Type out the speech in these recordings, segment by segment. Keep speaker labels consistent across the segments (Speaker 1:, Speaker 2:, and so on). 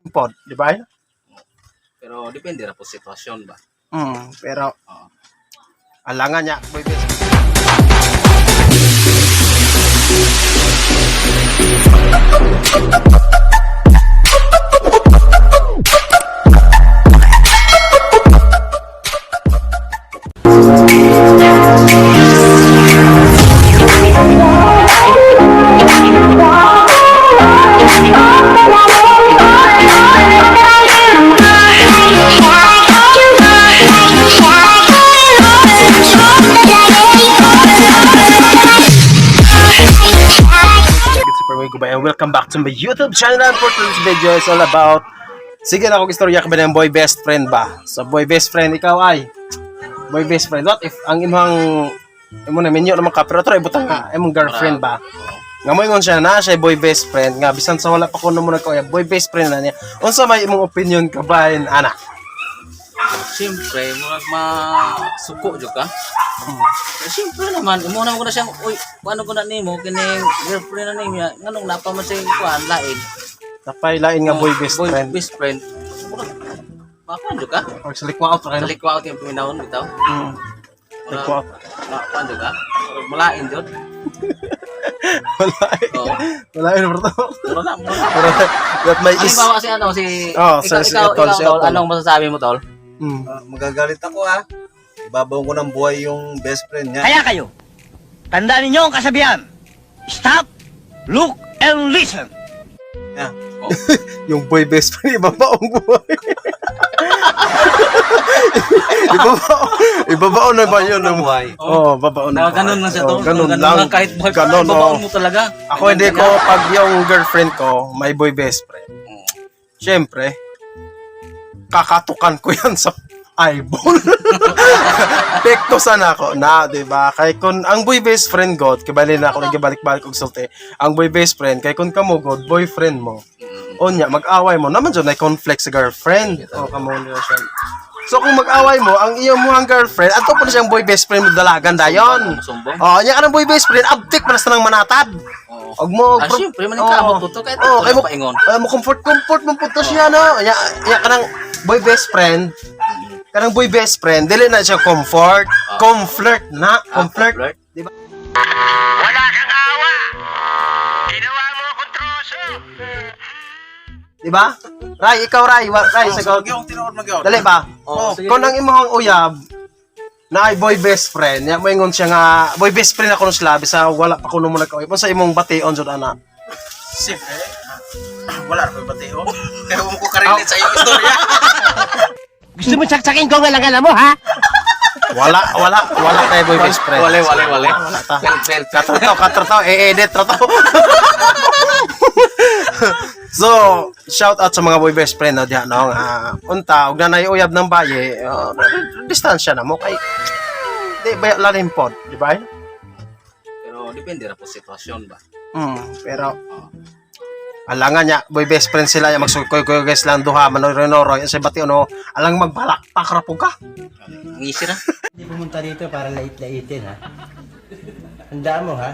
Speaker 1: Pod, di ba?
Speaker 2: Pero depende ra po sitwasyon ba.
Speaker 1: Pero
Speaker 2: Oo.
Speaker 1: alangan niya, boy best. Good Super Way Gubay and welcome back to my YouTube channel. And for today's video is all about, sige na akong istorya ka ba ng boy best friend ba? So boy best friend, ikaw ay boy best friend. What if ang imong imo na minyo naman ka, pero try butang nga imong girlfriend ba? Nga mo ingon siya na siya boy best friend nga bisan sa wala pa kuno mo nagkauya, boy best friend na niya. Unsa may imong opinion ka ba ana?
Speaker 2: Siyempre, murag masuko jud ka. Pero siyempre naman, imo na ko na siyang, uy, paano ko na nimo kining girlfriend na niya, nganong napa man siya yung kuan lain.
Speaker 1: Napay lain nga boy best
Speaker 2: Boy
Speaker 1: friend.
Speaker 2: best friend. Murag makuan jud ka.
Speaker 1: Or sa likwa out ra.
Speaker 2: Sa likwa out yung paminawon bitaw. Murag
Speaker 1: Likwa out.
Speaker 2: makuan jud ka. Murag malain jud.
Speaker 1: Wala.
Speaker 2: Oo.
Speaker 1: Wala yun bro.
Speaker 2: Murag na, murag na.
Speaker 1: That may is
Speaker 2: Halimbawa si ano si
Speaker 1: Oh,
Speaker 2: ikaw,
Speaker 1: si
Speaker 2: ikaw,
Speaker 1: Otol,
Speaker 2: ikaw,
Speaker 1: si
Speaker 2: tol,
Speaker 1: Otol.
Speaker 2: anong masasabi mo, tol?
Speaker 3: Ah, magagalit ako ah. Ibabaw ko ng buhay yung best friend niya.
Speaker 4: Kaya kayo, tandaan ninyo ang kasabihan. Stop, look, and listen.
Speaker 3: Yeah.
Speaker 1: Yung boy best friend, ibabaong buhay. Ibabao, ibabao na ba yun?
Speaker 3: Ng buhay.
Speaker 1: Oo, oh, babao na.
Speaker 2: Na ganun lang siya, tol.
Speaker 1: Oh, ganun
Speaker 2: Ganun
Speaker 1: lang.
Speaker 2: lang kahit buhay pa,
Speaker 1: Ganun,
Speaker 2: babaon
Speaker 1: oh.
Speaker 2: mo talaga.
Speaker 1: Ako hindi ko, pag yung girlfriend ko, may boy best friend. Siyempre, kakatukan ko yan sa eyeball. Pekto sana ako na, di ba? Kay kun ang boy best friend god, kibali na ako nagibalik-balik og sulti. Ang boy best friend kay kun kamo god, boyfriend mo. Unya, mag-away mo naman jud na conflict sa girlfriend. O kamo niyo siya. So kung mag-away mo, ang iyong mo ang girlfriend, ato po na siyang boy best friend mo dalagan dayon.
Speaker 2: Sumbong.
Speaker 1: Oh, nya kanang boy best friend, abtik pa na sa nang manatad.
Speaker 2: Oo.
Speaker 1: Og mo
Speaker 2: Ah, siyempre, man yung kamot po to, kahit
Speaker 1: Oh,
Speaker 2: ito
Speaker 1: kay mo
Speaker 2: na paingon.
Speaker 1: mo comfort comfort mo po to siya no. Nya nya kanang boy best friend. Kanang boy best friend, dili na siya comfort, comfort na,
Speaker 2: Ah,
Speaker 1: comfort.
Speaker 2: comfort.
Speaker 1: Di ba? Wala kang awa. Ginawa mo akong troso. Di ba? Ray, ikaw Ray, Ray, sagot.
Speaker 3: Yung tinuod magyod.
Speaker 1: Dali ba?
Speaker 2: Oo, sige.
Speaker 1: Kung ang imong uyab na ay boy best friend, ya moingon siya nga boy best friend ako nung sila bisa wala pa kuno mo nagkauyab. Unsa imong bation jud ana?
Speaker 3: Siyempre, wala na ko'y bateo. Kaya mo ko karelate sa iyong istorya.
Speaker 4: Gusto mo saksakin ko ang alam mo, ha?
Speaker 1: Wala, wala, wala tayo boy best friend.
Speaker 2: Wale, wale, wale.
Speaker 1: Wala ta.
Speaker 2: Fail, fail, fail.
Speaker 1: Katrato, katrato, e-edit rato. So, shout out sa mga boy best friend no diha no nga unta og nanay uyab ng baye, distansya na mo kay di ba lalim pod, di ba?
Speaker 2: Pero depende ra po sitwasyon ba.
Speaker 1: Pero alangan niya, boy best friend sila ya magsukoy-koy guys lang duha manoroy-noroy sa bati ano, alang magbalakpak ra po ka.
Speaker 2: Ang easy ra.
Speaker 4: Hindi pumunta dito para lait-laitin, ha? Tandaan mo, ha?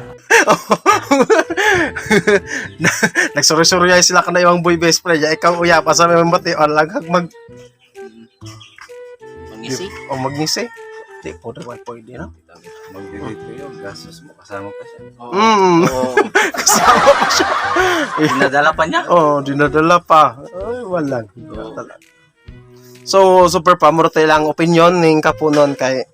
Speaker 1: Nagsuroy-suroy sila kana yung boy best friend ya ikaw uyab asa may bati alang mag
Speaker 2: Ang easy.
Speaker 1: o magnisi. Di po na pwede no.
Speaker 3: Mag-delete ko yun. Gastos mo. Kasama pa siya.
Speaker 2: Oo. Oo.
Speaker 1: Kasama pa siya.
Speaker 2: Dinadala pa niya.
Speaker 1: Oh, dinadala pa. Ay, walang.
Speaker 2: Oo.
Speaker 1: Talaga. So, super pa, muro tayo lang opinion ning kapunon kay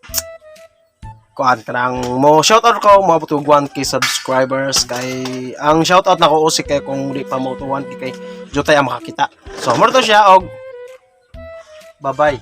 Speaker 1: kuan kanang mo shoutout ko moabot og 1K subscribers kay ang shoutout nako usik kay kung di pa mo to 1K kay jutay ang makakita. So, muro to siya og bye-bye.